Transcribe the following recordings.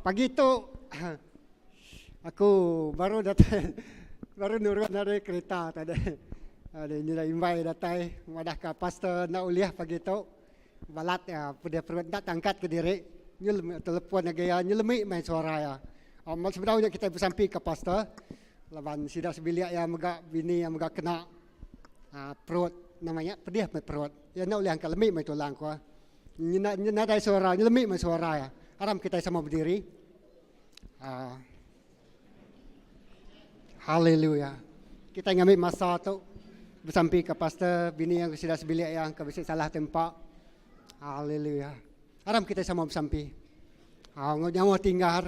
Pagi tu aku baru datai baru nurun ari kereta tadi. Ari nyida imbai datai madah ka pastor enda ulih pagi tu balat iya pedih perut enda tangkat kediri nyelemi telepon ngagai iya nyelemi meh suara iya. Sebedau nya kitai besampi ka pastor laban sida sebilik iya mega bini iya mega kena perut nama nya pedih meh perut. Iya enda ulih angkat lemi meh tulang ku. Nyena nadai suara, nyelemi meh suara iya. Aram kitai sama bediri. Uh, Haleluya. Kitai ngambi masa tu besampi ke pastor, bini yang sida sebilik yang ke bisi salah tempa. Haleluya. Aram kitai sama besampi. Ah, uh, nyawa tinggar.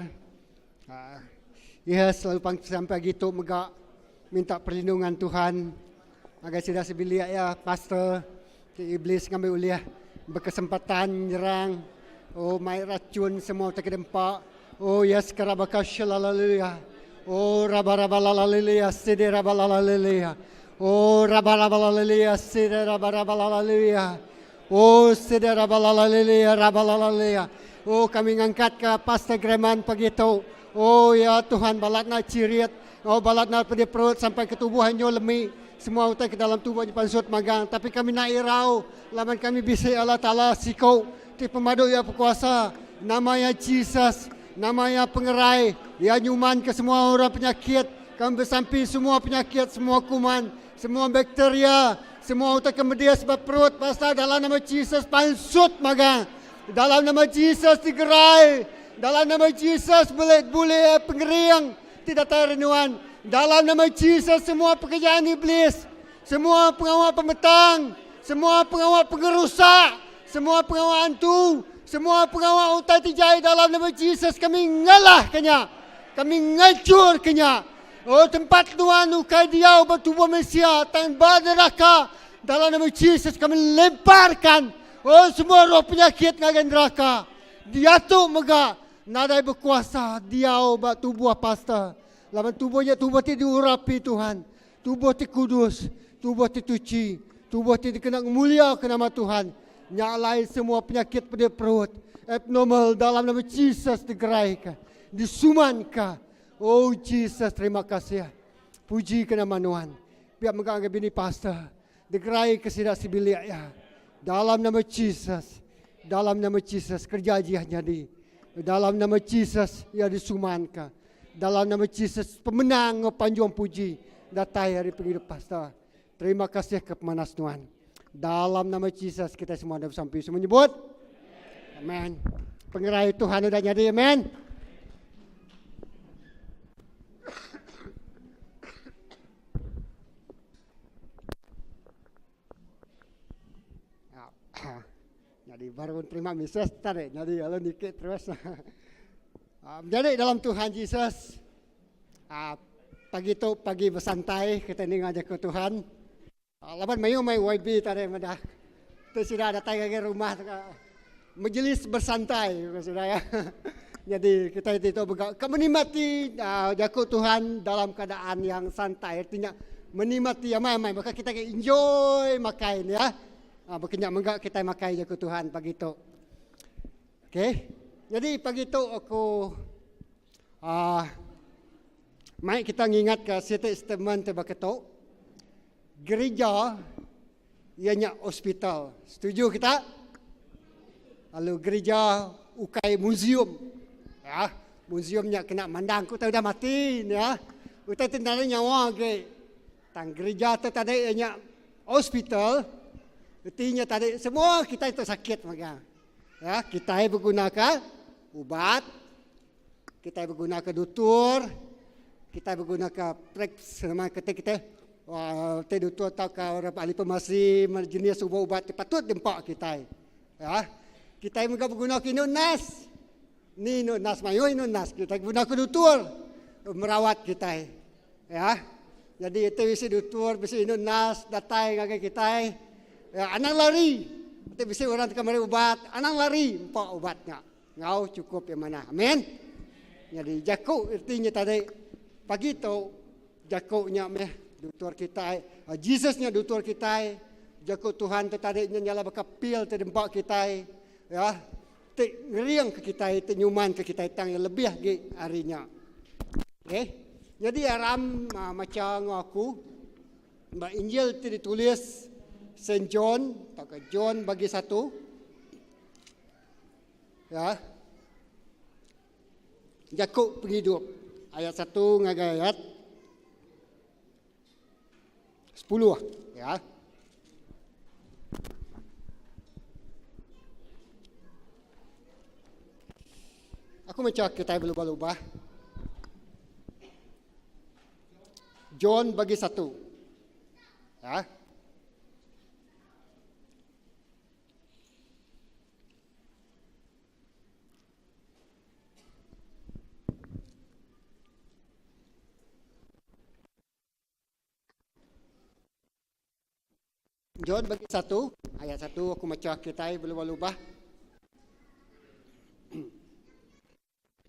Uh, ia selalu pang sampai gitu mega minta perlindungan Tuhan agai sida sebilik iya pastor ti iblis ngambi ulih bekesempatan nyerang oh mai racun semua utai ke dempa oh yes kerabaka shalalaluya oh rabarabalalalilya sidirabalalaluya oh rabarabalalalilya sidirabarabalalalilya oh sidirabalalaluya rabalalaluya oh kami ngangkatka pastor Greman pagi tu oh ya Tuhan balat na cirit Oh balat nar pedih perut sampai ke tubuh anyo lemi semua utai ke dalam tubuh nya pansut magang tapi kami enda irau laban kami bisi Allah Taala siko ti pemadu iya bekuasa nama iya Jesus nama iya pengerai iya nyuman ke semua orang penyakit kami besampi semua penyakit semua kuman semua bakteria semua utai ke medis ba perut pasal dalam nama Jesus pansut magang dalam nama Jesus digerai dalam nama Jesus bulih bulih pengering ti datai ari nuan. Dalam nama Jesus semua pekerjaan iblis, semua pengawa pemetang, semua pengawa pengerusak, semua pengawa antu, semua pengawa utai ti jai dalam nama Jesus kami ngalahka nya. Kami ngajurka nya. Oh tempat nuan ukai diau ba tubuh mensia tang ba neraka. Dalam nama Jesus kami lemparkan oh semua roh penyakit ngagai neraka. Diatu mega Nadai bekuasa diau ba tubuh pastor laban tubuh nya tubuh ti diurapi Tuhan, tubuh ti kudus, tubuh ti tuchi, tubuh ti dikena ngemuliaka nama Tuhan. Nya alai semua penyakit pedih perut abnormal dalam nama Jesus digeraika, disumanka. Oh Jesus terima kasih. Puji ke nama nuan. Pia mega ngagai bini pastor Degeraika sida sebilik iya. Dalam nama Jesus. Dalam nama Jesus kereja ajih nyadi. Dalam nama Jesus iya disumanka. Dalam nama Jesus pemenang enggau panjung puji datai ari pengidup pastor. Terima kasih ke pemanas nuan. Dalam nama Jesus kita semua dah besampi semua nyebut. Amen. Pengerai Tuhan udah nyadi. Amen. Jadi baru terima mesej tadi. Jadi lalu nikit terus. Ah, jadi dalam Tuhan Jesus ah, pagi tu pagi bersantai kita ni ngajar ke Tuhan. Ah, laban mayu mai YB tadi madah. Tu sudah datang ke rumah Majlis bersantai sudah ya. Jadi kita itu mega ke menikmati uh, jaku Tuhan dalam keadaan yang santai artinya menikmati amai-amai maka kita ke enjoy makai ni ya. Uh, berkenyak mega kita makai jaku Tuhan pagi tu. Okey. Jadi pagi tu aku uh, mai kita ngingat ke siti statement ti baka tu. Gereja iya nya hospital. Setuju kita? Lalu gereja ukai museum. Ya, museum nya kena mandang ku udah mati ya. Utai ti nadai nyawa agi. Tang gereja tu tadi iya nya hospital. Reti nya tadi semua kitai tu sakit mega. Ya, kitai begunaka ubat, kitai begunaka dutur, kitai begunaka preks nama kete kitai ti dutur tauka orang ahli farmasi jenis ubat-ubat ti patut diempa kitai. Ya. Kitai mega begunaka indu nas. Ni indu nas mayuh indu nas kitai begunaka dutur merawat kitai. Ya. Jadi enti bisi dutur, bisi indu nas datai ngagai kitai, ya, anang lari. Enti bisi orang teka meri ubat, anang lari empa ubat nya. Enggau chukup iya manah. Amen. Nyadi jaku reti nya tadi pagi tu jaku nya meh dutur kitai. Jesus nya dutur kitai. Jaku Tuhan tu tadi nya nyala baka pil ti dempa kitai. Ya. ti ngering ke kitai, ti nyuman ke kitai tang iya lebih agi ari nya. Okey. Nyadi aram macha enggau aku ba Injil ti ditulis Saint John tauka John bagi satu. Ya. Jaku pengidup ayat satu ngagai ayat 10 ya. Aku macha kitai belubah-lubah. John bagi satu. Ya. John bagi satu, ayat satu aku macha kitai belubah-lubah.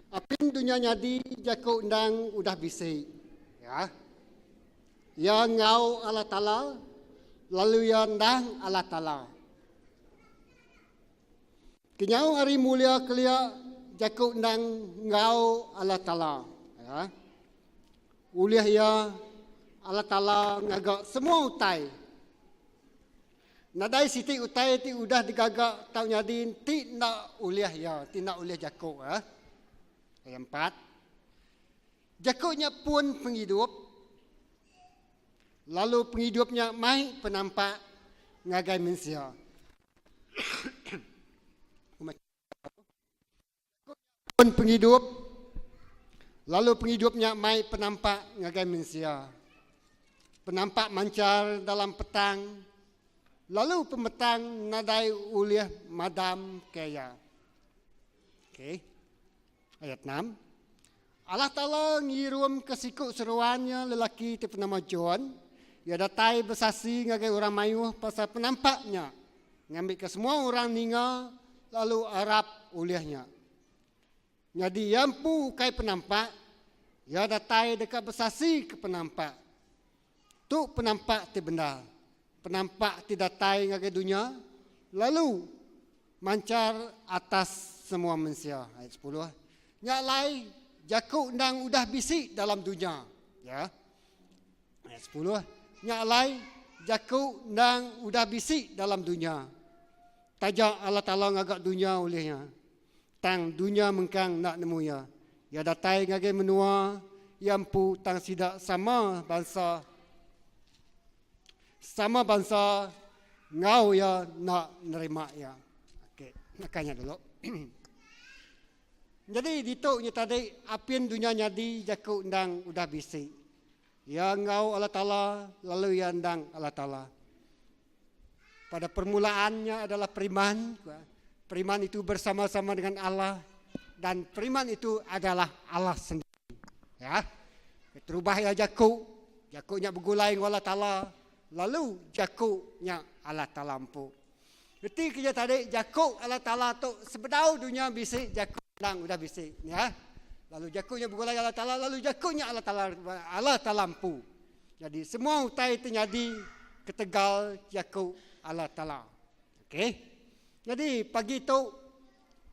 Apin dunya nyadi jaku endang udah bisi. Ya. Iya enggau Allah Taala lalu iya endang Allah Taala. Kenyau ari mulia kelia jaku endang enggau Allah Taala. Ya. Ulih iya Allah Taala ngaga semua utai. Nadai siti utai ti udah digaga tau nyadi enti enda ulih iya, ti enda ulih jaku. Ya. Ayat empat. Jaku nya pun pengidup, lalu pengidup nya mai penampak ngagai mensia. Pun pengidup, lalu pengidup nya mai penampak ngagai mensia. Penampak manchar dalam petang, lalu pemetang nadai ulih madam ke iya. Okey. Ayat 6. Allah Taala ngirum ke siku seruan nya lelaki ti penama John. Iya datai besasi ngagai orang mayuh pasal penampak nya, ngambika semua orang ninga lalu arap ulih nya. Nyadi iya empu ukai penampak, iya datai deka besasi ke penampak. Tu penampak ti bendar, penampak ti datai ngagai dunya lalu manchar atas semua mensia. Ayat 10. Nya alai jaku endang udah bisi dalam dunya. Ya. Ayat 10. Nya alai jaku endang udah bisi dalam dunya. Taja Allah Taala ngaga dunya ulih nya. Tang dunya mengkang enda nemu iya. Iya datai ngagai menua iya empu tang sida sama bansa sama bansa enggau iya enda nerima iya. Okey, naka nya dulu. Nyadi ditu nya tadi apin dunya nyadi jaku endang udah bisi. Iya enggau Allah Taala lalu iya endang Allah Taala. Pada permulaannya adalah periman. Periman itu bersama-sama dengan Allah dan periman itu adalah Allah sendiri. Ya. Terubah ya jaku, jaku nya begulai enggau Allah Taala, lalu jaku nya Allah Taala empu. Reti ke tadi jaku Allah Taala tu sebedau dunya bisi jaku endang udah bisi, ya. Lalu jaku nya begulai Allah Taala, lalu jaku nya Allah Taala Allah Taala empu. Jadi semua utai ti nyadi ketegal jaku Allah Taala. Okey. Jadi pagi tu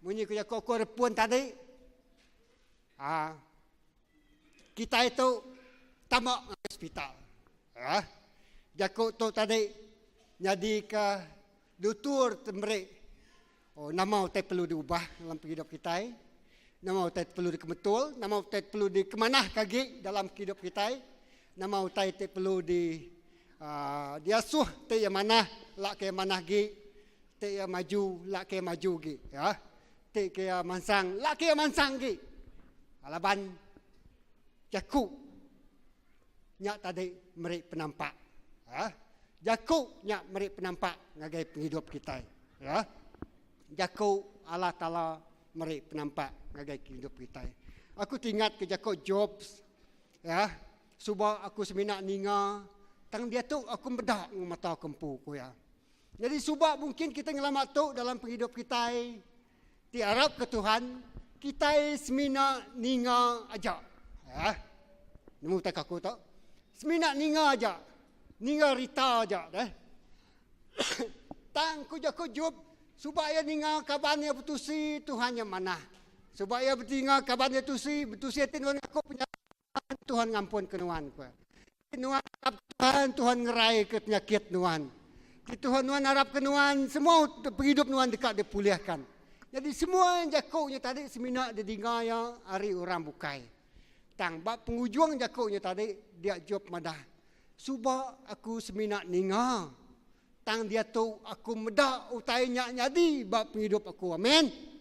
munyi ku jaku aku repun tadi ah kitai tu tama ngagai hospital. Ah jaku tu tadi nyadika dutur ti meri oh nama utai perlu diubah dalam pengidup kitai. Nama utai ti perlu dikemetul, nama utai ti perlu dikemanahka agi dalam pengidup kitai, nama utai ti perlu di uh, diasuh ti iya manah lak ke manah agi, ti iya maju lak ke maju agi, ya. Ti ke iya mansang lak ke iya mansang agi. Laban jaku nya tadi meri penampak. Ya. Jaku nya meri penampak ngagai pengidup kitai. Ya. Jaku Allah Taala meri penampak ngagai pengidup kitai. Aku tingat ke jaku Jobs ya, suba aku semina ninga tang diatu aku meda enggau mata aku empu ku iya. Nyadi suba mungkin kitai ngelama tu dalam pengidup kitai ti arap ke Tuhan, kitai semina ninga aja. Ya. Nemu utai ke aku tu? Semina ninga aja. Ninga rita aja deh. Tang ku jaku Job. Suba iya ninga kaban iya betusi Tuhan nya manah. Suba iya betinga kaban iya tusi, betusi ati nuan ngaku penyalah nuan, Tuhan ngampun ke nuan ku. Ti nuan arap ke Tuhan, Tuhan ngerai ke penyakit nuan. Ti Tuhan nuan arap ke nuan, semua pengidup nuan deka dipulihkan. Jadi semua jaku nya tadi semina didinga iya ari orang bukai. Tang ba pengujung jaku nya tadi, dia Jop madah, Suba aku semina ninga. Tang diatu aku meda utai nya nyadi ba pengidup aku. Amen.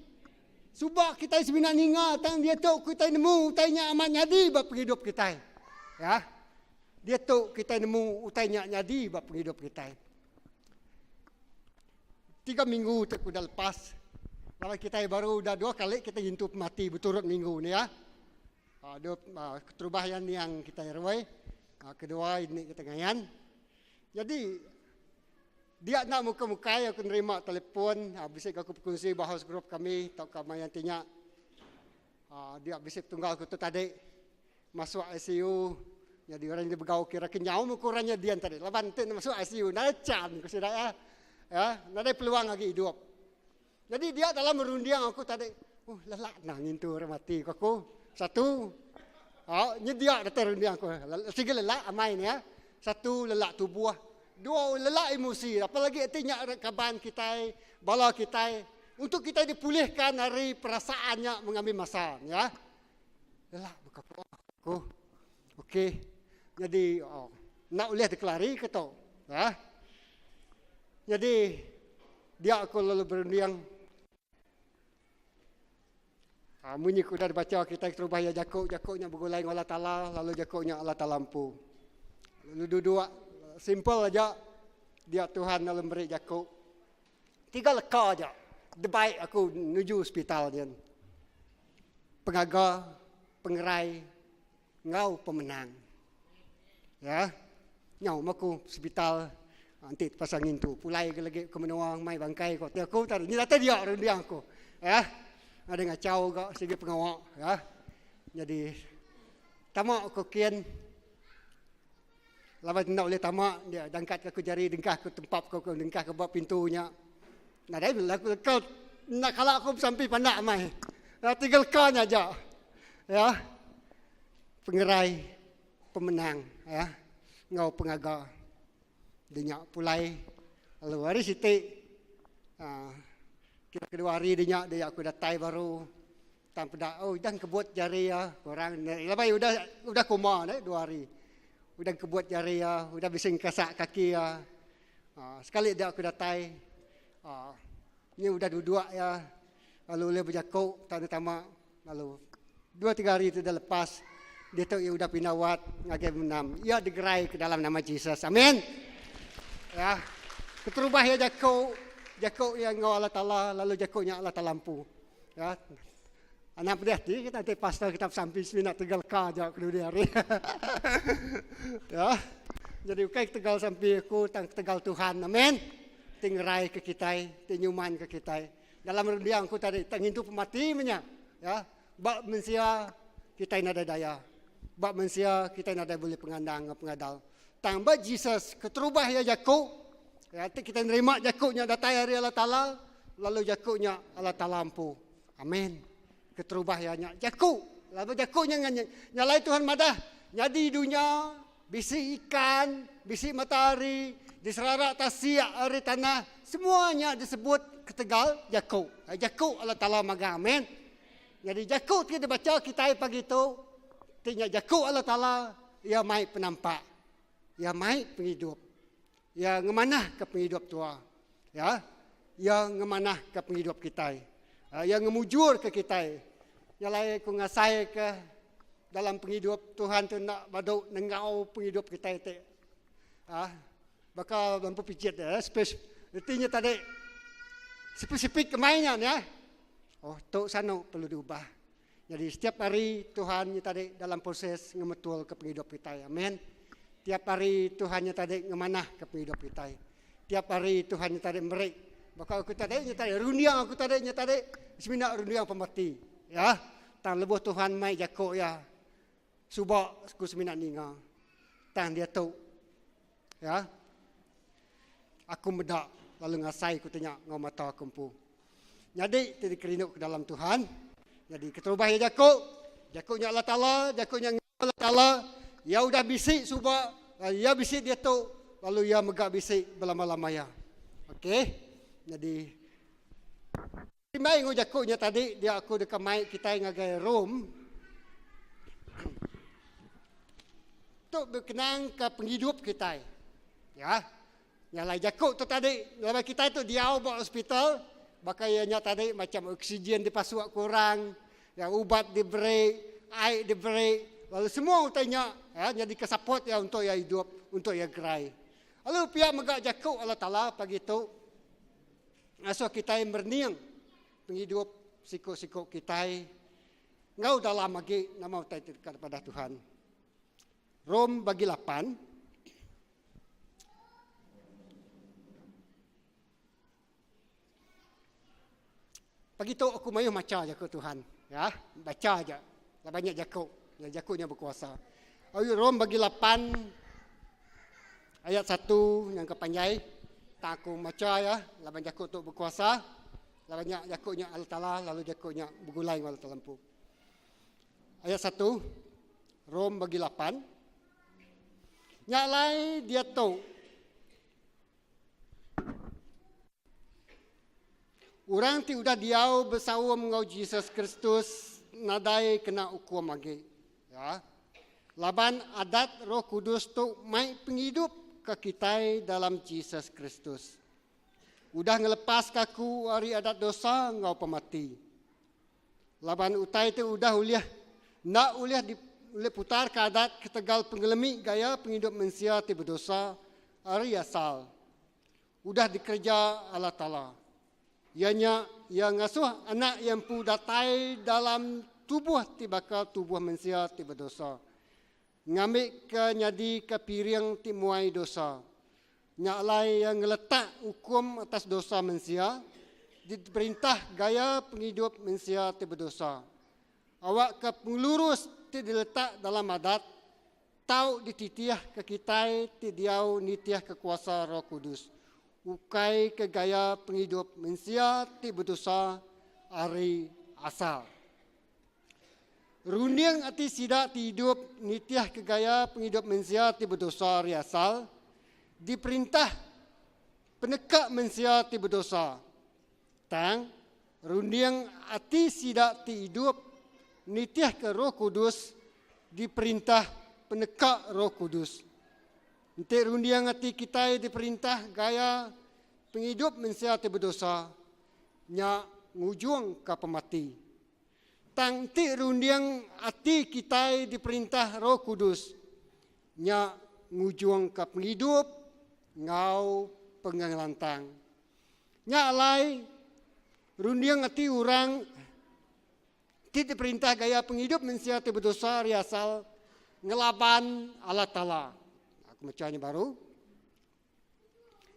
Suba kitai semina ninga tang diatu kitai nemu utai nya amat nyadi ba pengidup kitai. Ya. Diatu kitai nemu utai nya nyadi ba pengidup kitai. Tiga minggu tu udah lepas laban kitai baru udah dua kali kitai ngintu pemati beturut minggu ni ya. Uh, dua, uh, keterubah yang niang kitai ruai, uh, kedua ini kita ngayan. Nyadi dia enda mukai-mukai aku nerima telefon bisi ga aku bekunsi ba house group kami tauka maya ti nya uhh dia bisi petunggal aku tu tadi masuk ICU nyadi orang nya begau kira ke nyau meh ku orang nya dian tadi laban ti ne masuk ICU nadai chan ku sida iya uhh nadai peluang agi idup. Nyadi dia dalam runding aku tadi uhh lelak nang ngintu orang mati ku aku. Satu au nyedia datai runding aku sigi lelak amai ne satu lelak tubuh dua lelak emosi apalagi enti nya kaban kitai bala kitai untuk kitai dipulihkan ari perasaan nya mengambil masa ya. Lelak baka aku okey nyadi enda ulih dikelari ke tu ya. Nyadi Dia aku lalu berunding. Ha, munyi ke udah dibacha kitai keterubah iya jaku, jaku nya begulai enggau Allah Taala lalu jaku nya Allah Taala empu. Lalu duduk simple aja dia Tuhan lalu meri jaku. Tiga leka aja debai aku nuju hospital nyin. Pengaga, pengerai enggau pemenang. Ya. Nyau meh aku sepital enti pasal ngintu pulai ke lagi ke menua mai bangkai ko ti aku tadi. Nyi datai dia runding aku. Ya. Ada ngachau ga sigi pengawa ya. Jadi tama aku kin laban enda ulih tama dia dangkat aku jari dengkah aku tempap ko dengkah ke ba pintu nya. Nadai laku leka enda kala aku besampi pandak amai. Tiga leka nya aja. Ya. Pengerai pemenang ya enggau pengaga di nya pulai lalu hari siti uh, kira kedua hari di nya dia aku datai baru tang peda oh udah kebut jari ya orang labai udah udah koma ne dua hari udah kebut jari ya udah bisi kasak kaki ya uh, sekali dia aku datai uh, ni udah duduk ya lalu ulih bejaku tang tama Lalu dua tiga hari tu dah lepas, diatu iya udah pindah ward ngagai Menam. Iya digerai ke dalam nama Jesus. Amin. Ya. Keterubah iya jaku, jaku iya enggau Allah Taala lalu jaku nya Allah Taala empu. Ya. Anak pedih ati kita enti pastor kita besampi semina tiga leka aja kedudi hari. ya. Jadi ukai ketegal sampi aku tang ketegal Tuhan. Amin. Ti ngerai ke kitai, ti nyuman ke kitai. Dalam runding aku tadi tak ngintu pemati meh nya. Ya, ba mensia kitai nadai daya. Ba mensia kitai nadai bulih pengandang enggau pengadal. Tang ba Jesus keterubah iya jaku, ya ti kitai nerima jaku nya datai ari Allah Taala lalu jaku nya Allah Taala empu. Amen. Keterubah iya nya jaku. Lalu jaku nya nyalai Tuhan madah nyadi dunya Bisi ikan, bisi matahari, diserara tasik ari tanah, semua nya disebut ketegal jaku. Jaku Allah Taala magang. Amen. Nyadi jaku ti dibacha kitai pagi tu, ti nya jaku Allah Taala, iya mai penampak. Iya mai pengidup. Iya ngemanahka pengidup tua. Ya. Iya ngemanahka pengidup kitai. Iya ngemujurka kitai. Nya alai ku ngasaika dalam pengidup Tuhan tu enda badu nenggau pengidup kitai ti. Ah, baka lampu picit eh, space reti nya tadi spesifik kemai nya nya. Oh, tu sanu perlu diubah. Nyadi setiap hari Tuhan nya tadi dalam proses ngemetulka pengidup kitai. Amen. Tiap hari Tuhan nya tadi ngemanahka pengidup kitai. Tiap hari Tuhan nya tadi meri baka aku tadi nya tadi runding aku tadi nya tadi semina runding pemati. Ya. Tang lebuh Tuhan mai jaku iya suba aku semina ninga. Tang diatu ya aku meda. lalu ngasai ku ti nya enggau mata aku empu. Nyadi ti dikerindu ke dalam Tuhan. Nyadi keterubah iya jaku, jaku nya Allah Taala, jaku nya enggau Allah Taala, iya udah bisi suba, lalu iya bisi diatu, lalu iya mega bisi belama-lama iya. Okey. Nyadi Timbai enggau jaku nya tadi dia aku deka mai kitai ngagai Rome. Tu bekenangka pengidup kitai. Ya. Nya alai jaku tu tadi laban kitai tu diau ba hospital baka iya nya tadi macam oksigen dipasuk ke orang, ya ubat diberi, ai diberi lalu semua utai nya ya nyadika support iya untuk iya idup, untuk iya gerai. Lalu pia mega jaku Allah Taala pagi tu ngasuh kitai merening pengidup siku-siku kitai enggau dalam agi nama utai ti deka dipadah Tuhan. Rom bagi lapan. Pagi tu aku mayuh macha jaku Tuhan. Ya, bacha aja. Laban nya jaku, ya jaku nya bekuasa. Ayu Rom bagi 8 ayat 1 yang ke panjai. Tak aku macha ya, laban jaku tu bekuasa. Laban nya jaku nya Allah Taala lalu jaku nya begulai enggau Allah Taala empu. Ayat 1 Rom bagi 8 Nya alai diatu orang ti udah diau besaum enggau Jesus Kristus nadai kena ukum agi. Ya. Laban adat Roh Kudus tu mai pengidup ke kitai dalam Jesus Kristus. Udah ngelepaska aku ari adat dosa enggau pemati. Laban utai ti udah ulih enda ulih diputarka adat ketegal pengelemi gaya pengidup mensia ti bedosa ari asal udah dikereja Allah Taala. Iya nya, Iya ngasuh Anak Iya empu datai dalam tubuh ti baka tubuh mensia ti bedosa, ngambika nyadika piring ti muai dosa. Nya alai iya ngeletak ukum atas dosa mensia diperintah gaya pengidup mensia ti bedosa. Awakka pengelurus ti diletak dalam adat tau dititihka kitai ti diau nitihka kuasa Roh Kudus, ukai ke gaya pengidup mensia ti bedosa ari asal. Runding ati sida ti idup nitihka gaya pengidup mensia ti bedosa ari asal, diperintah peneka mensia ti bedosa. Tang, runding ati sida ti idup nitihka Roh Kudus diperintah peneka Roh Kudus. Enti runding ati kitai diperintah gaya pengidup mensia ti bedosa, nya ngujungka pemati. Tang enti runding ati kitai diperintah Roh Kudus, nya ngujungka pengidup enggau pengelantang. Nya alai, runding ati orang ti diperintah gaya pengidup mensia ti bedosa ari asal ngelaban Allah Taala. Aku macha nya baru.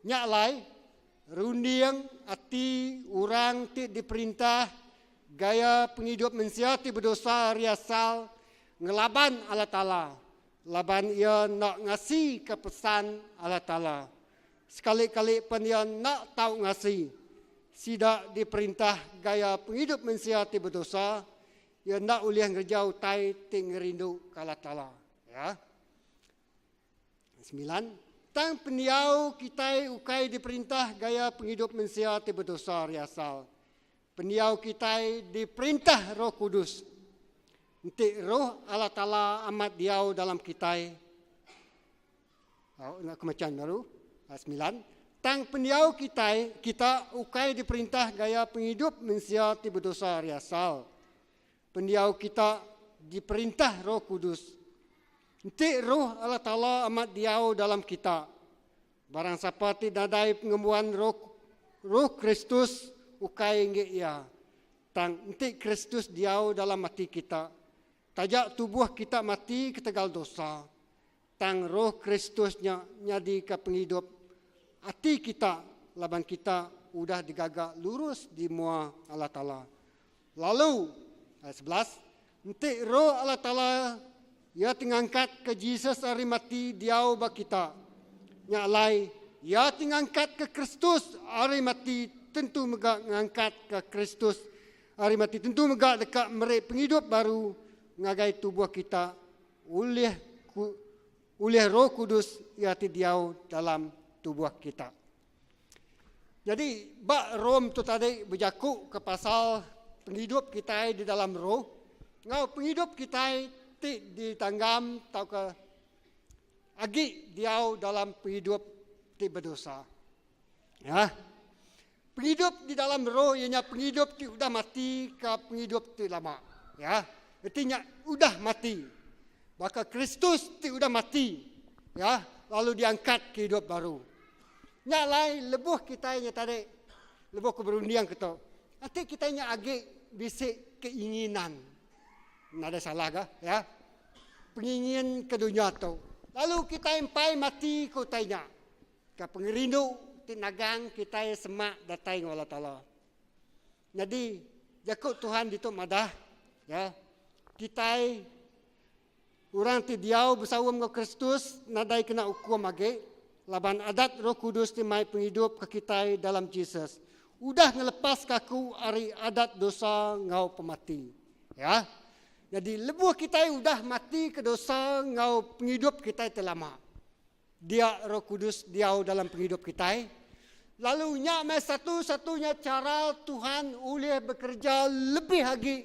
Nya alai, runding ati orang ti diperintah gaya pengidup mensia ti bedosa ari asal ngelaban Allah Taala laban iya enda ngasika pesan Allah Taala. Sekali-kali pen iya enda tau ngasi. Sida diperintah gaya pengidup mensia ti bedosa, iya enda ulih ngereja utai ti ngerinduka Allah Taala. Ya. Semilan, Tang pendiau kitai ukai diperintah gaya pengidup mensia ti bedosa ari asal. Pendiau kitai diperintah Roh Kudus. Enti Roh Allah Taala amat diau dalam kitai, Au, enda aku macha baru. Semilan, Tang pendiau kitai, kita ukai diperintah gaya pengidup mensia ti bedosa ari asal. Pendiau kita diperintah Roh Kudus. Enti Roh Allah Taala amat diau dalam kita, barang sapa ti nadai pengembuan Roh Roh Kristus ukai enggi iya. Tang enti Kristus diau dalam ati kita, taja tubuh kita mati ketegal dosa, tang Roh Kristus nya nyadika pengidup ati kita laban kita udah digaga lurus di mua Allah Taala. Lalu, ayat 11, enti Roh Allah Taala iya ti ngangkatka Jesus ari mati diau ba kita, nya alai Iya ti ngangkatka Kristus ari mati tentu mega ngangkatka Kristus ari mati tentu mega deka meri pengidup baru ngagai tubuh kita ulih ulih Roh Kudus Iya ti diau dalam tubuh kita. Nyadi ba Rome tu tadi bejaku ke pasal pengidup kitai di dalam roh enggau pengidup kitai ti ditanggam tauka agi diau dalam pengidup ti bedosa. Ya. Pengidup di dalam roh iya nya pengidup ti udah mati ke pengidup ti lama. Ya. Reti nya udah mati. Baka Kristus ti udah mati ya lalu diangkat ke hidup baru. Nya alai lebuh kitai nya tadi lebuh ku berunding ke tu ati kitai nya agi bisi keinginan nadai salah ga ya pengingin ke dunya tu lalu kitai empai mati ke utai nya ke pengerindu ti nagang kitai semak datai enggau Allah Taala. Nyadi jaku Tuhan ditu madah ya kitai Orang ti diau besaum enggau Kristus nadai kena ukum agi, laban adat Roh Kudus ti mai pengidup ke kitai dalam Jesus udah ngelepaska aku ari adat dosa enggau pemati. Ya. Nyadi lebuh kitai udah mati ke dosa enggau pengidup kitai ti lama, dia Roh Kudus diau dalam pengidup kitai. Lalu nya meh satu-satunya chara Tuhan ulih bekereja lebih agi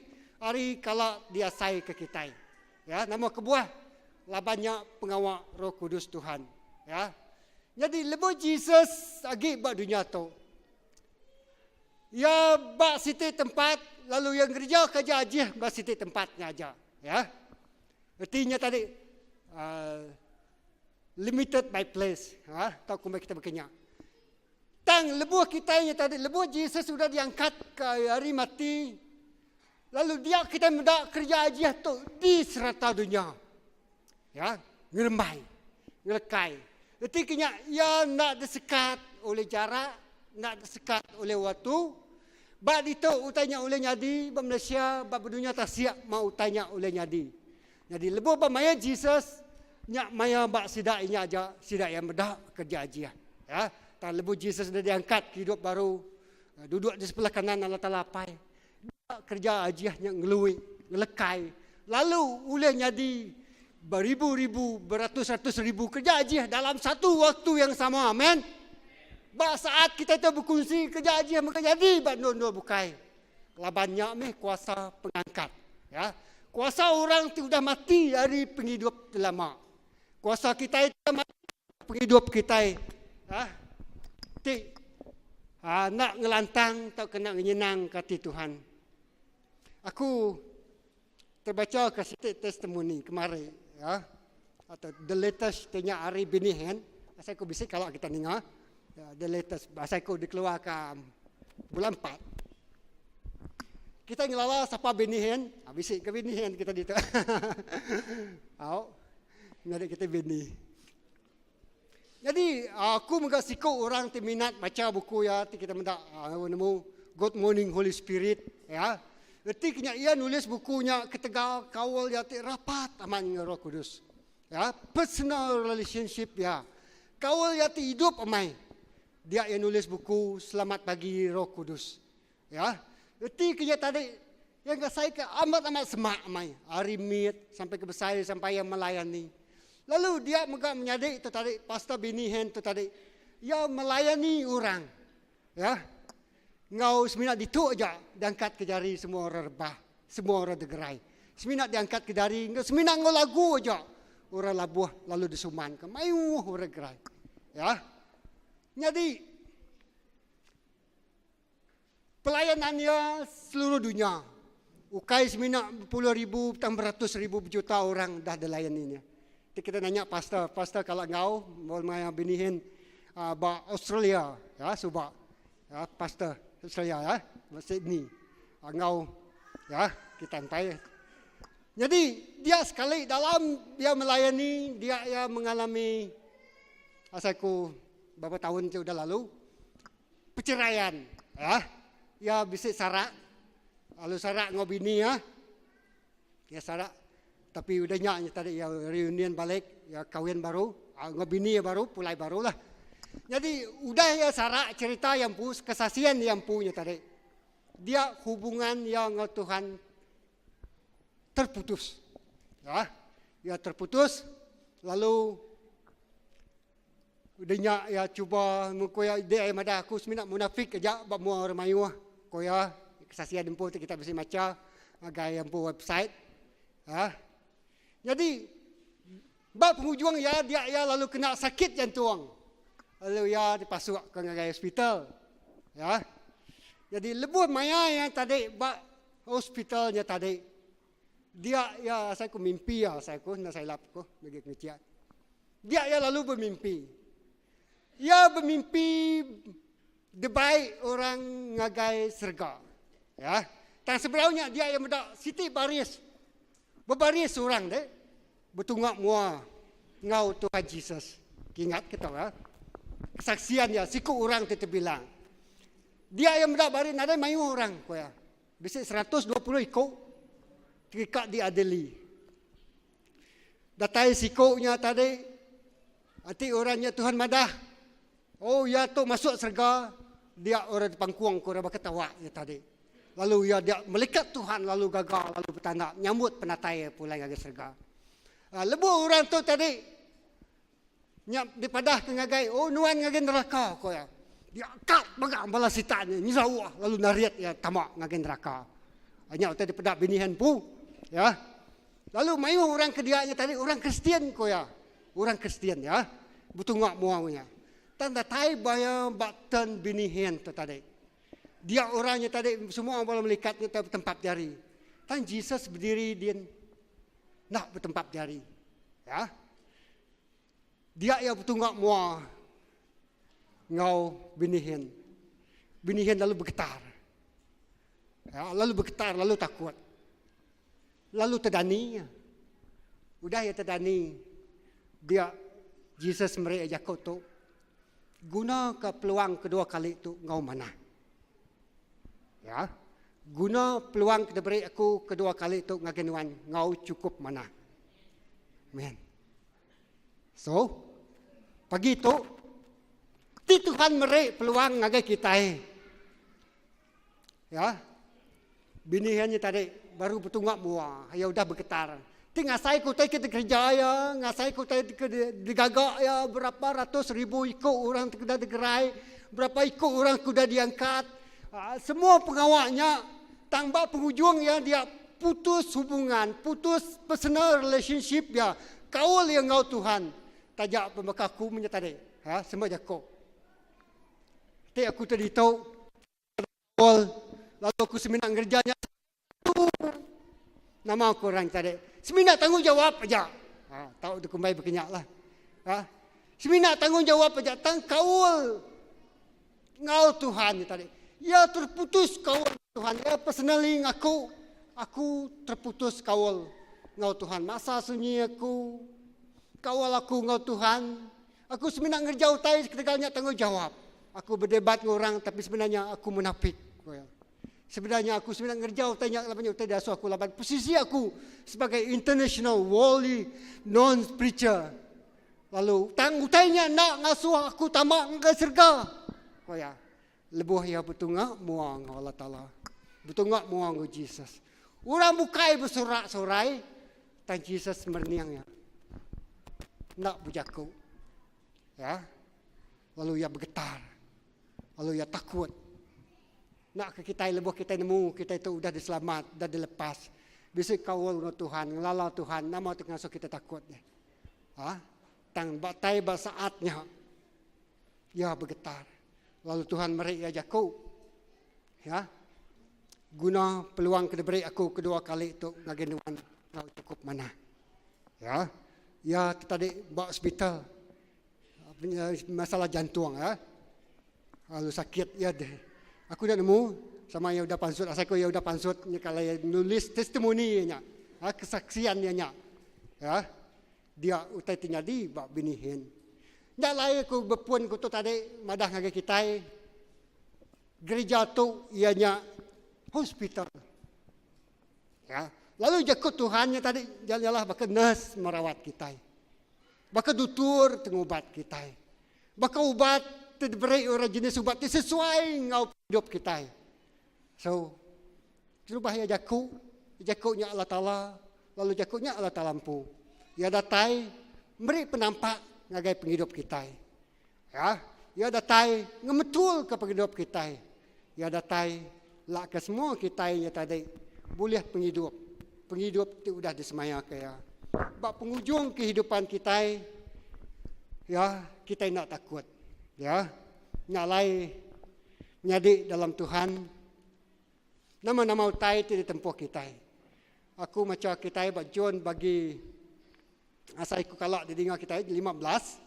ari kala diasaika kitai. Ya, nama kebuah? Laban nya pengawa Roh Kudus Tuhan. Ya. Nyadi lebuh Jesus agi ba dunya tu, iya ba siti tempat lalu iya ngereja kerja ajih ba siti tempat nya aja. Ya. Reti nya tadi uh, limited by place. Ha, tau kumbai kita berkenya. Tang lebuh kita nya tadi, lebuh Jesus sudah diangkat ke hari mati, lalu dia kita meda kerja ajiah tu di serata dunia. Ya, ngerembai, ngelekai. Reti kenya ia enda disekat oleh jarak, enda disekat oleh waktu. Ba ditu utai nya ulih nyadi ba Malaysia, ba dunya tasik mau utai nya ulih nyadi. Nyadi lebuh ba maya Jesus nya maya ba sida inya aja sida iya meda kereja ajih. Ya, tang lebuh Jesus udah diangkat ke hidup baru eh, duduk di sebelah kanan Allah Taala Apai. Kereja ajih nya ngelui, ngelekai lalu ulih nyadi beribu-ribu, beratus-ratus ribu kereja ajih dalam satu waktu yang sama. Amen. Ba saat kita tu berkongsi kereja ajih mega nyadi ba endur-endur bukai. Laban nya meh kuasa pengangkat. Ya. Kuasa orang ti udah mati ari pengidup ti lama. Kuasa kitai ti mati pengidup kitai ya, ti ha, enda ngelantang tauka enda ngenyenangka ati Tuhan. Aku terbaca ke siti testimoni kemari ya atau the latest ti nya ari bini hen asai ku bisi kala kita ninga ya, the latest asai ku dikeluarka bulan 4 kita ngelala sapa bini hen ha, bisi ke bini hen kita ditu au nyadi kita bini jadi aku mega siku orang ti minat macha buku iya ti kita meda nemu Good Morning Holy Spirit ya. Reti ke nya iya nulis buku nya ketegal kaul iya ti rapat amat enggau Roh Kudus. Ya, personal relationship iya. Kaul iya ti idup amai. Dia iya nulis buku Selamat Pagi Roh Kudus. Ya. Reti ke nya tadi iya ngasai ke amat-amat semak amai ari mit sampai ke besai sampai iya melayani. Lalu dia mega menyadi tu tadi pastor bini hen tu tadi iya melayani orang ya enggau semina ditu aja diangkat ke jari semua orang rebah semua orang degerai semina diangkat ke jari enggau semina enggau lagu aja orang labuh lalu disuman ke mayuh orang gerai ya nyadi Pelayanan iya seluruh dunya. Ukai semina bepuluh ribu tang beratus ribu bejuta orang dah dilayani nya. Ti kita nanya pastor, pastor kala enggau maya binihin uh, ba Australia ya suba. Ya pastor Australia ya, ba Sydney. Uh, enggau ya kita entai. Jadi dia sekali dalam dia melayani dia ya mengalami asai ku beberapa tahun ti udah lalu Perceraian ya. Iya bisi sarak lalu sarak enggau bini iya. Iya sarak tapi udah nya nya tadi iya reunion balik iya kawin baru enggau bini iya baru pulai baru lah. Nyadi udah iya sarak cherita iya empu kesaksian iya empu nya tadi. Dia hubungan iya enggau Tuhan terputus. Ya, iya terputus lalu udah nya iya cuba mung iya dia iya madah aku semina munafik aja ba mua orang mayuh ku iya kesaksian empu ti kita bisi macha ngagai empu website. Ya. Nyadi ba pengujung iya dia iya lalu kena sakit jantung. Lalu iya dipasuk ke ngagai hospital. Ya. Jadi lebuh maya iya tadi ba hospital nya tadi dia iya asai ku mimpi iya asai ku enda silap ku bagi ngecek. Dia iya lalu bemimpi. Iya bemimpi dibai orang ngagai serega. Ya. Tang sebedau nya dia iya meda siti baris Bebaris orang deh betunga mua enggau Tuhan Jesus. Kingat ke tau ya. Kesaksian iya siku orang ti tebilang. Dia iya meda baris nadai mayuh orang ku iya. Bisi 120 iku terikat diadili. Datai siku nya tadi ati orang nya Tuhan madah Oh iya tu masuk serega dia orang dipangkung ku orang ketawa nya tadi. Lalu iya dia melikat Tuhan lalu gaga lalu betanda nyambut penatai iya pulai ngagai serega. Uh, lebuh orang tu tadi nya dipadah ke ngagai oh nuan ngagai neraka ku iya. Dia angkat mega bala sitan nya nyerauh lalu narit iya tama ngagai neraka. Nya utai dipeda bini empu ya. Lalu mayuh orang ke dia nya tadi orang Kristian ku iya. Orang Kristian ya, betunga mua nya. Tang datai ba iya ba turn bini hen tu tadi. Dia orang nya tadi semua bala melikat nya betempap jari. Tang Jesus berdiri din enda betempap jari. Ya. Dia iya betunga mua enggau bini hen. Bini hen lalu begetar. Ya, lalu begetar lalu takut. Lalu tedani iya. Udah iya tedani, dia Jesus meri iya jaku tu, Gunaka peluang kedua kali tu enggau manah. Ya. Guna peluang ke diberi aku kedua kali tu ngagai nuan enggau chukup manah. Amen. So, pagi tu ti Tuhan meri peluang ngagai kitai. Ya. Bini iya nya tadi baru betunga mua, iya udah begetar. Ti ngasai ke utai ke dikereja iya, ngasai ke utai ke digaga iya berapa ratus ribu iku orang ti udah digerai, berapa iku orang ke udah diangkat. Semua pengawa nya tang ba pengujung iya dia putus hubungan, putus personal relationship iya, kaul iya enggau Tuhan. Taja pemeka aku menya tadi, ha sema jaku. Ti aku ti ditu Paul, lalu aku semina ngereja nya satu nama aku orang tadi. Semina tanggungjawab aja. Ha, tau dikumbai bekenya lah. Ha? Semina tanggungjawab aja tang kaul enggau Tuhan nya tadi. Iya terputus kaul Tuhan. Iya personally ngaku aku terputus kaul enggau Tuhan. Masa sunyi aku, kaul aku enggau Tuhan. Aku semina ngereja utai ketegal nya tanggungjawab. Aku berdebat enggau orang tapi sebenarnya aku munafik, ku iya. Sebenarnya aku semina ngereja utai nya laban nya utai diasuh aku laban posisi aku sebagai international worldly known preacher. Lalu tang utai nya enda ngasuh aku tama ngagai serega, ku iya. Lebuh iya betunga mua enggau Allah Taala, betunga mua enggau Jesus. Orang bukai besorak-sorai, tang Jesus merening iya. Enda bejaku. Ya. Lalu iya begetar. Lalu iya takut. Enda ke kitai lebuh kitai nemu kitai tu udah diselamat, udah dilepas. Bisi kaul enggau Tuhan, ngelala Tuhan, nama ti ngasuh kitai takut deh. Ha? Tang ba tai ba saat nya Iya begetar. Lalu Tuhan meri iya jaku. Ya. Guna peluang ke diberi aku kedua kali tu ngagai nuan enggau chukup manah. Ya. Iya tu tadi ba hospital masalah jantung ya. Lalu sakit iya deh. Aku enda nemu sama iya udah pansut asai ku iya udah pansut nya kalai iya nulis testimoni iya nya. Ha, kesaksian iya nya. Ya. Dia utai ti nyadi ba bini Hin. Nya alai aku bepun ku tu tadi madah ngagai kitai gerija tu iya nya hospital. Ya. Lalu jaku Tuhan nya tadi ialah baka nurse merawat kitai. Baka dutur ti ngubat kitai. Baka ubat ti diberi orang jenis ubat ti sesuai enggau pengidup kitai. So, terubah iya jaku, jaku nya Allah Taala, lalu jaku nya Allah Taala empu. Iya datai meri penampak ngagai pengidup kitai. Ya, iya datai ngemetulka pengidup kitai. Iya datai lak ke semua kitai nya tadi bulih pengidup, pengidup ti udah disemayaka iya. Ba pengujung kehidupan kitai, ya, kitai enda takut. Ya, nya alai menyadi dalam Tuhan, nama-nama utai ti ditempuh kitai. Aku macha kitai ba John bagi asai ku kala didinga kitai 15.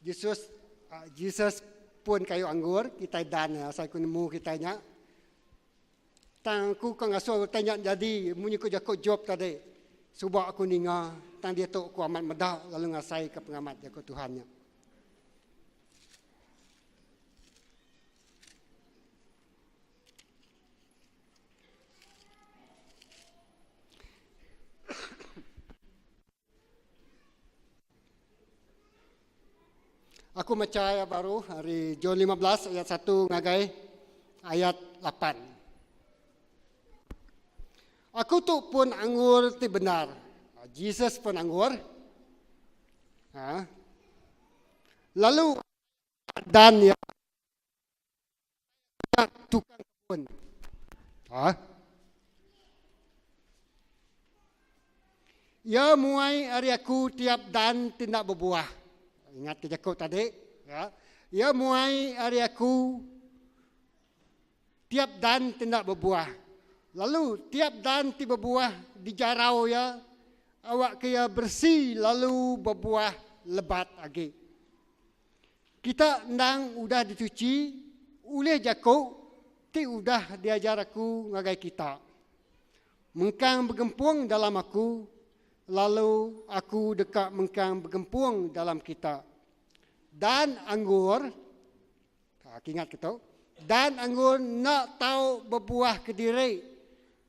Jesus Jesus pun kayu anggur kitai dan asai ku nemu kitai nya. Tang aku ke ngasuh utai nya nyadi munyi ku jaku Job tadi. Suba aku ninga tang diatu aku amat meda lalu ngasaika pengamat jaku Tuhan nya. Aku macha ayat baru ari John 15 ayat 1 ngagai ayat 8. Aku tu pun anggur ti bendar. Jesus pun anggur. Ha. Lalu dan ya tukang kebun. Ha? Iya muai ari aku tiap dan ti enda bebuah. Ingat ke jaku tadi. Ya. Iya muai ari aku tiap dan ti enda bebuah. Lalu tiap dan ti bebuah dijarau iya awakka iya beresi lalu bebuah lebat agi. Kita endang udah dituchi ulih jaku ti udah diajar aku ngagai kita. Mengkang begempung dalam aku, lalu aku deka mengkang begempung dalam kita. Dan anggur, ha, kingat ke tu, dan anggur enda tau bebuah kediri,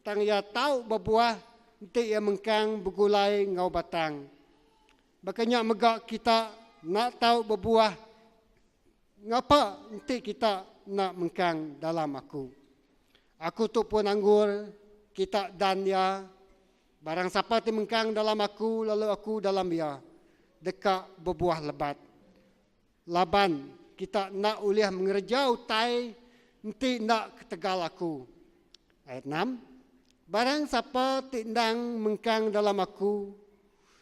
tang iya tau bebuah enti iya mengkang begulai enggau batang. Baka nya mega kita enda tau bebuah ngapa enti kita enda mengkang dalam aku. Aku tu pun anggur, kita dan iya. Barang sapa ti mengkang dalam aku lalu aku dalam iya, deka bebuah lebat. Laban kita enda ulih ngereja utai enti enda ketegal aku. Ayat 6, Barang sapa ti endang mengkang dalam aku,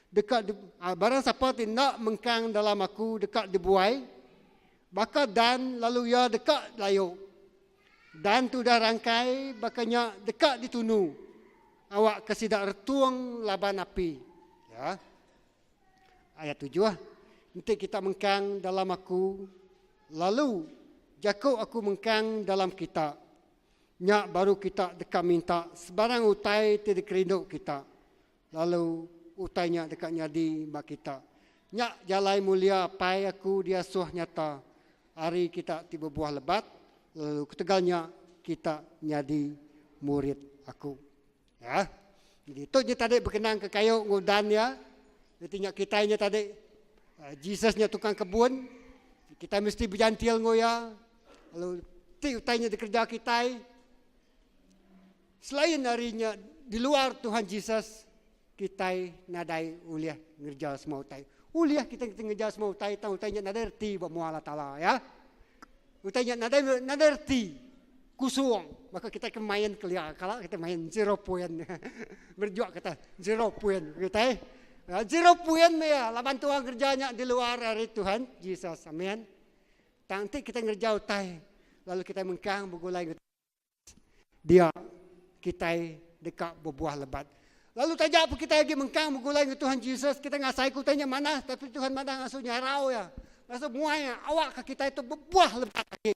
deka di, barang sapa ti enda mengkang dalam aku deka dibuai baka dan lalu iya deka layu. Dan ti udah rangkai baka nya deka ditunu awakka sida retung laban api. Ya. Ayat tujuh, Enti kita mengkang dalam aku, lalu jaku aku mengkang dalam kita, nya baru kita deka minta sebarang utai ti dikerindu kita, lalu utai nya deka nyadi ba kita. Nya jalai mulia Apai aku diasuh nyata ari kita ti bebuah lebat, lalu ketegal nya kita nyadi murid aku. Ya. Jadi tu nya tadi berkenang ke kayu ngudan ya. Jadi nya kitai nya tadi eh, Jesus nya tukang kebun. Kita mesti berjantil ngau ya. Lalu ti utai nya dikerja kitai. Selain ari nya di luar Tuhan Jesus kitai nadai ulih ngerja semua utai. Ulih kita kita ngerja semua utai tang utai nya nadai reti ba mua Allah Taala ya. Utai nya nadai nadai reti. Kusung baka kita ke main kelia kala kita main zero point. Berjuak kita zero point kita. Eh. Zero point meh laban tuan kerja nya di luar ari Tuhan Jesus. Amen. Tang ti kita ngerja utai lalu kita mengkang begulai dia kitai deka bebuah lebat. Lalu taja pun kitai agi mengkang begulai enggau Tuhan Jesus, kitai ngasai ke utai nya manah, tapi Tuhan madah ngasuh nyarau iya, ngasuh muai iya, awakka kitai tu bebuah lebat agi.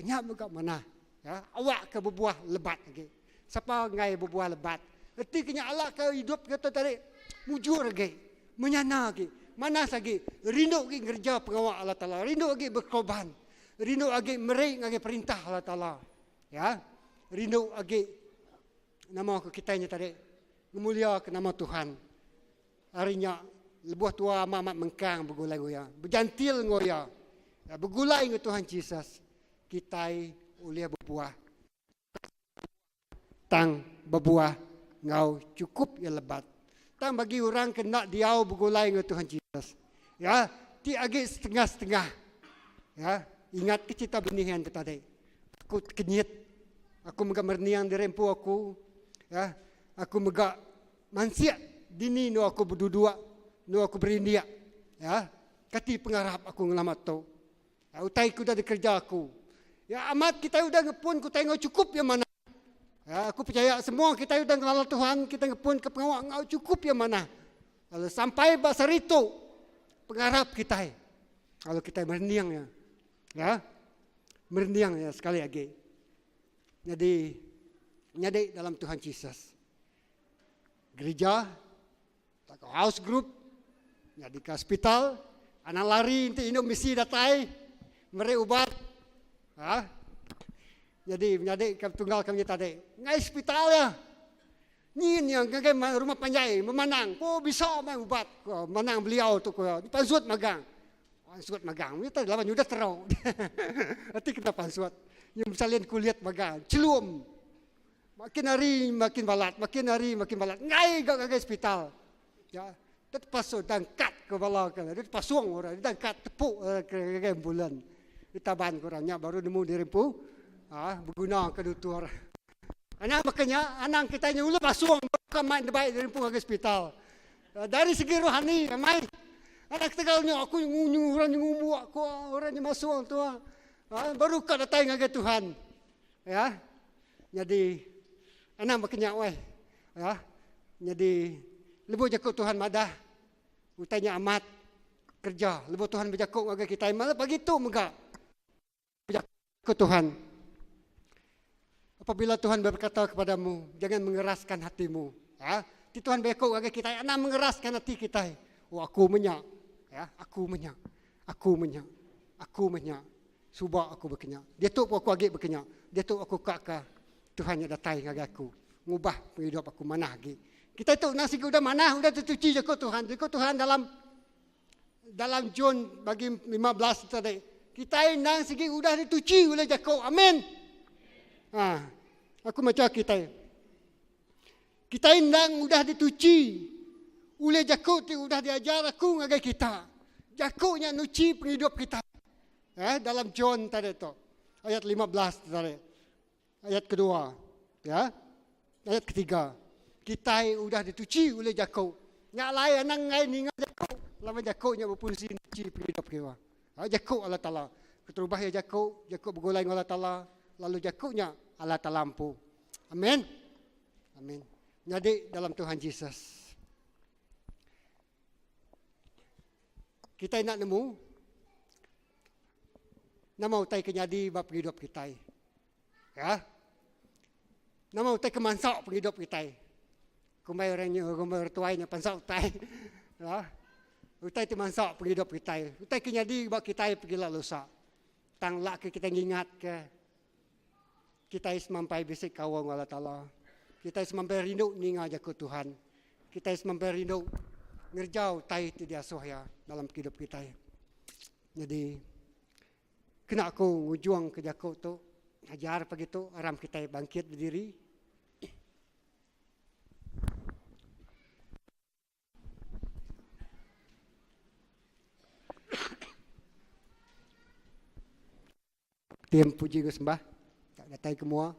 Nya mega manah. Ya, awakka bebuah lebat agi. Sapa enggai bebuah lebat? Reti ke nya alaka idup kita tadi mujur agi, menyana agi, manas agi, rindu agi ngereja pengawa Allah Taala, rindu agi berkorban, rindu agi meri ngagai perintah Allah Taala. Ya. Rindu agi nama ku kitai nya tadi. Ngemuliaka nama Tuhan. Ari nya, lebuh tua amat-amat mengkang begulai enggau Iya, bejantil enggau Iya, begulai enggau Tuhan Jesus, kitai ulih bebuah. Tang bebuah enggau chukup iya lebat. Tang bagi orang ke enda diau begulai enggau Tuhan Jesus, ya, ti agi setengah-setengah. Ya, ingatka cherita benih iya enti tadi. Aku tekenyit. Aku mega merening diri empu aku. Ya, aku mega mansik dini endur aku beduduk, endur aku berindik. Ya, kati pengarap aku ngelama tu. Utai ke udah dikereja aku. Ya amat kitai udah ngepun ke utai enggau chukup iya manah. Ya, aku pechaya semua kitai udah ngelala Tuhan, kitai ngepun ke pengawa enggau chukup iya manah. Lalu sampai ba sehari tu pengarap kitai. Lalu kitai merening iya. Ya. Merening iya sekali agi. Nyadi nyadi dalam Tuhan Jesus. Gereja Tauka house group nyadika hospital anang lari enti indu misi datai meri ubat ha nyadi menyadi ke tunggal kami tadi ngai hospital iya nyin iya ngagai rumah panjai memanang ko bisa mai ubat ko manang beliau tu ko pansut magang pansut magang nya tadi laban udah teruk enti kena pansut nyu besalin kulit magang chelum Makin hari makin balat, makin hari makin balat. Enggai ga ngagai sepital. Ya, dia terpasung dangkat ke bala ke. Dia terpasung orang, dia dangkat tepuk eh, ke ngagai ambulan. Ditaban ke orang nya baru nemu diri empu ha, beguna ke dutur. Anang baka nya, anang kitai nya ulih pasung bukan main debai diri empu ngagai sepital. Eh, dari segi rohani amai anak ketegal nya aku ngunyu orang nya ngumbuk aku orang nya masung tu ha, baru ka datai ngagai Tuhan. Ya. Nyadi anang baka nya weh. Ya. Nyadi lebuh jaku Tuhan madah utai nya amat kerja. Lebuh Tuhan bejaku ngagai kitai malah pagi tu mega bejaku Tuhan. Apabila Tuhan berkata kepadamu, jangan mengeraskan hatimu. Ya. Ti Tuhan bejaku ngagai kitai anang mengeraskan hati kitai. Oh aku menya. Ya, aku menya. Aku menya. Aku menya. Suba aku bekenya. Diatu pun aku agi bekenya. Diatu aku ka ka Tuhan nya datai ngagai aku ngubah pengidup aku manah agi. Kitai tu endang sigi udah manah udah tetuchi jaku Tuhan. Jaku Tuhan dalam dalam John bagi 15 tadi. Kitai endang sigi udah dituchi oleh jaku. Amin. Ha. Aku macha kitai. Kitai endang udah dituchi ulih jaku ti udah diajar aku ngagai kita. Jaku nya nuchi pengidup kitai. Eh, dalam John tadi tu. Ayat 15 tadi. Ayat kedua. Ya. Ayat ketiga. Kitai udah dituchi ulih jaku. Nya alai anang enggai ninga jaku. Laban jaku nya bepungsi nuchi pengidup kiwa. Ha, jaku Allah Taala. Keterubah iya jaku, jaku begulai enggau Allah Taala, lalu jaku nya Allah Taala empu. Amin. Amin. Nyadi dalam Tuhan Jesus. Kitai enda nemu nama utai ke nyadi ba pengidup kitai. Ya. Nama utai ke mansa pengidup kitai. Kumbai orang nya, kumbai orang tuai nya pansa utai. Ya. Utai ti mansa pengidup kitai. Utai ke nyadi ba kitai pegila lusa. Tang lak ke kitai ngingat ke Kitai semampai bisi kaul enggau Allah Taala. Kitai semampai rindu ninga jaku Tuhan. Kitai semampai rindu ngereja utai ti diasuh Iya dalam pengidup kitai. Nyadi, kena aku ngujungka jaku tu, ajar pagi tu aram kitai bangkit bediri. Tim puji enggau sembah tak datai ke mua.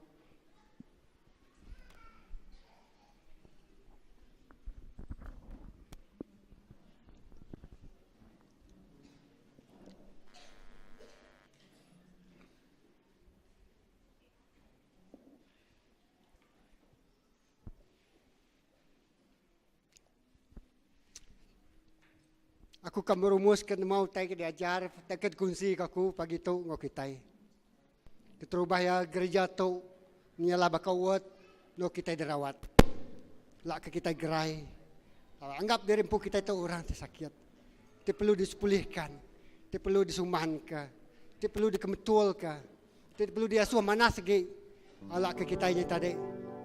Aku ka merumus ke nemu utai ke diajar utai ke dikunsi ke aku pagi tu enggau kitai. Keterubah iya gereja tu nyalah baka ward endur kitai dirawat. Lak ke kitai gerai. Anggap diri empu kitai tu orang ti sakit. Ti perlu disepulihkan, ti perlu disumanka, ti perlu dikemetulka, ti perlu diasuh manah segi. Alak ke kitai nya tadi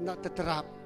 enda teterap.